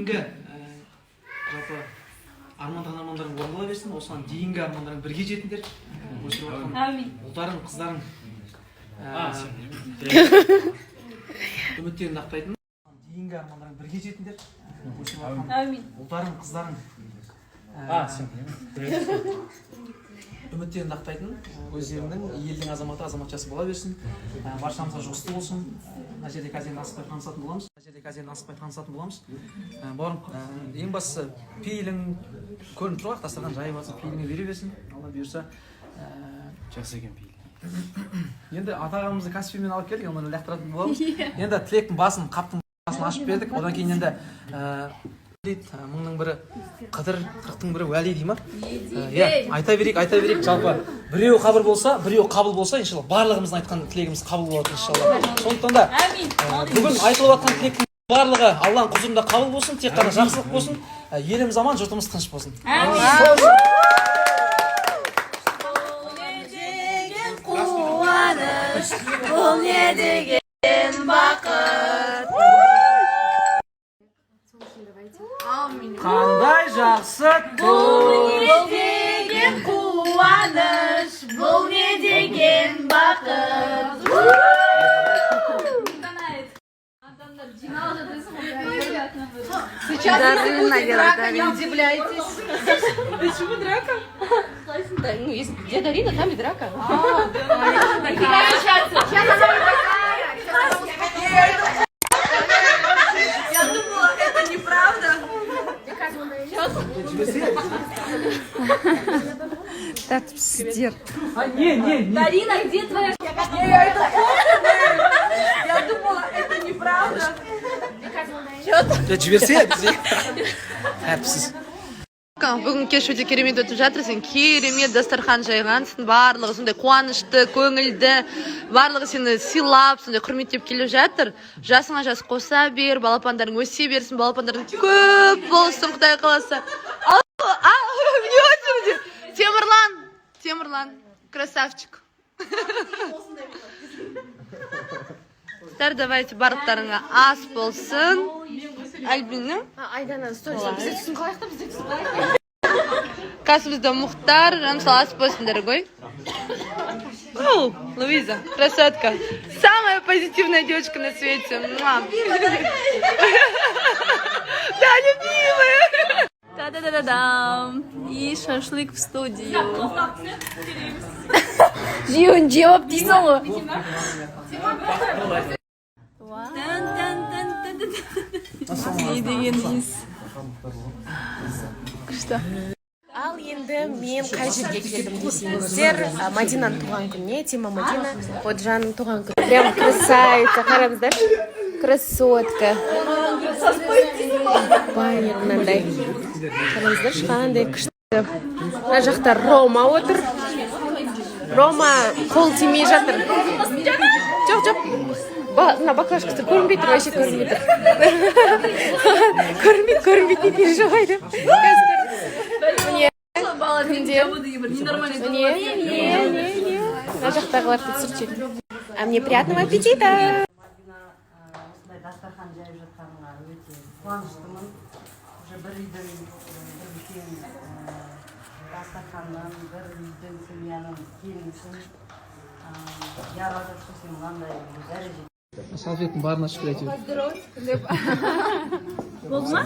Дейінгі жалпы армандаған армандарың орындала берсін, осыған дейінгі армандарың бірге жетіңдер. Өсіріп жатқан Әмин. ұлдарың, қыздарың үміттерін ақтайтын, дейінгі армандарың бірге жетіңдер. Өсіріп жатқан Әмин. ұлдарың, қыздарың үміттерін ақтайтын, өздерінің елдің азаматы, азаматшасы бола берсін. Баршамызға жұғысты болсын. Мына жерде қазір енді асықпай танысатын боламыз, мына жерде қазір енді асықпай танысатын боламыз. Бауырым, ең бастысы пейілің көрініп тұр ғой, дастархан жайып жатсың, пейіліңе бере берсін, Алла бұйырса. Жақсы екен пейіл. Енді ата ағамызды Каспиймен алып келдік, оны лақтыратын боламыз. Енді тілектің басын, қаптың басын ашып бердік. Одан кейін енді дейді, мыңның бірі Қыдыр, 40-тың бірі уәли дей ма? Иә, айта берейік, айта берейік. Жалпы біреу қабыл болса, біреу қабыл болса, иншалла, барлығымыздың айтқан тілегіміз қабыл болады, иншалла. Сондықтан да Әмин. Бүгін айтылып жатқан тілектің барлығы Алланың құзырында қабыл болсын, тек қана жақсылық болсын, еліміз аман, жұртымыз тыныш болсын. Әмин. Қуаныш, бұл не деген бақыт! Қандай жақсы той! Бұл не деген қуаныш, бұл не деген бақыт! Адамдар жиналып жатырсың ғой, приятно. Сейчас если будет драка, не удивляйтесь. Почему драка? Да, ну, если где Дарина, там и драка. Сейчас она не такая. Сейчас она успокоится. Я думала, это неправда. Жіберсе. Тәртіпсіздер. А, не, не, не. Дарина, где твоя? Я думала, это неправда. Жіберсе, тәртіпсіз. Бүгін кеш өте керемет өтіп жатыр. Сен керемет дастархан жайғансың, барлығы сондай қуанышты, көңілді, барлығы сені сыйлап, сондай құрметтеп келіп жатыр. Жасыңа жас қоса бер, балапандарың өсе берсін, балапандарың көп болсын, құдай қаласа. Ал, а, вне очереди. Темірлан, Темірлан, красавчик. Қыздар, давайте, барлықтарыңа ас болсын. Альбина. Айдана, стой, бізде түсін қалайық та, бізде түсін қалайық. Қасымызда Мұхтар, мысалы, ас болсын, дорогой. Оу, Луиза, красотка. Самая позитивная девочка на свете. Муа. Да, любимая. Та-да-да-да-дам. И шашлык в студию. Жеуін жеп дейсің ғой. Тан-тан-тан-тан-тан. Не деген иіс. Күшті. Ал енді мен қай жерге келдім десеңіздер, Мадинаның туған күніне, Тима, Мадина Ходжаның туған күні. Прям красавица, қараңыздаршы. Красотка. Бай, мынандай. Қараңыздаршы, қандай күшті. Мына жақта Рома отыр. Рома қол тимей жатыр. Жоқ, жоқ. Мына баклажкасы көрінбей тұр, вообще көрінбей тұр. Көрінбейді, көрінбейді, не переживай деп. Қазір міне. Кімде? Не, не, не, не. Мына жақтағыларды түсіріп жібердім. А мне приятного аппетита! Мадина, осындай дастархан жайып жатқаныңа өте қуаныштымын. Уже бір үйдің, бір үлкен дастарханнан, бір үйдің, семьяның келінісің. Я рада, что сен мынандай дәреже Салфеттің барына шүкір әйтеуір. Болды ма?